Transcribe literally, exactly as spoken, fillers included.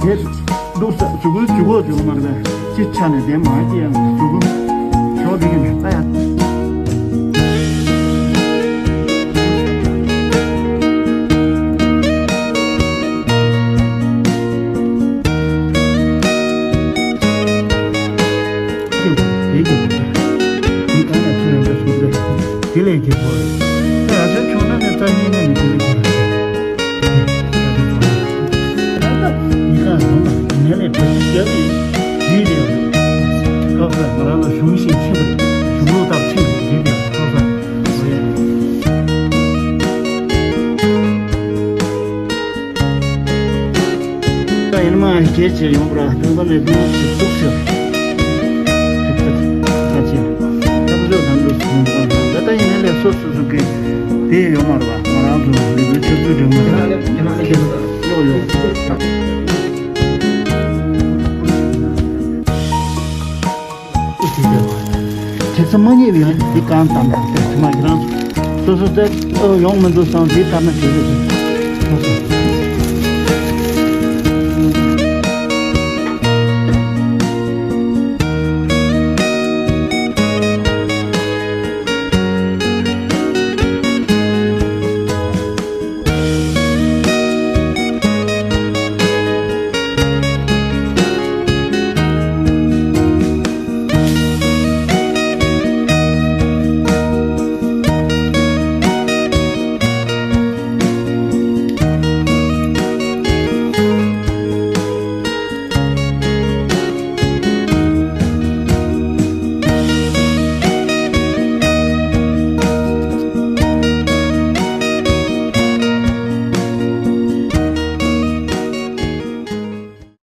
དེ་འདུག་ས་གཟུགས་པོའི་ཇུས་འགོད་བྱུང་མ་རེད་པས། སྤྱི་ཆ་ནས་བདེ་མ་སྐྱེ་ཡང་གཟུགས་པོ་ཞོག་བདེ་གི་མེད་ད་ཡ། དེ་ལས་ཀྱི་བོ། ད་ཡ་ས་ཆུང་ན་ནས་རྩ་ཉིད་ན་ནས་དེ་ལས་ཀྱི། ད་ལྟ་མི་གང་ཡོང་ན་ནས་ལས་བོད་ཀྱི་རྒྱལ་བའི་རིགས་དེ་ཡོད། ཁོ་ཚོས་ང་རང་ལ་གཞུང་ཞིག་ཕྱིན་པ་རེད། གཞུང་ལུགས་ལྟར་ཕྱིན་པ་རེད་དེ་ཁོ་ཚོས། ད་ཡིན་མ་སྐད་ཆ་ཡོང་པ་ར་དོན་པ་ནས་དུས་ཚིགས་ཐུག་ཟེར། ཐུག་ཐུག་ད་ཅི་ད་བཟོ་དང་འདུག་ཟེར་ད་ལྟ་ཡིན་ནའི་ལས་སོ་སོ་སོ་གི་དེ་ཡོད་མ་རེད་པ། ང་རང་ཚོ་ལས་འགུལ་ཆབ་སྲིད་སྒྲིག་མ་རེད། ཡོད་ཡོད། དེ་ཚོ་མ་རྙེད་པའི་ཡང་འདི་གང་དང་དེ་ཚོ་མ་ཁྱེད་རང་སོ་སོ་དེ་ཨོ་ཡོང་མི་འདུག་བསམ་འདི་ལྟར་ན་དེ་རེད།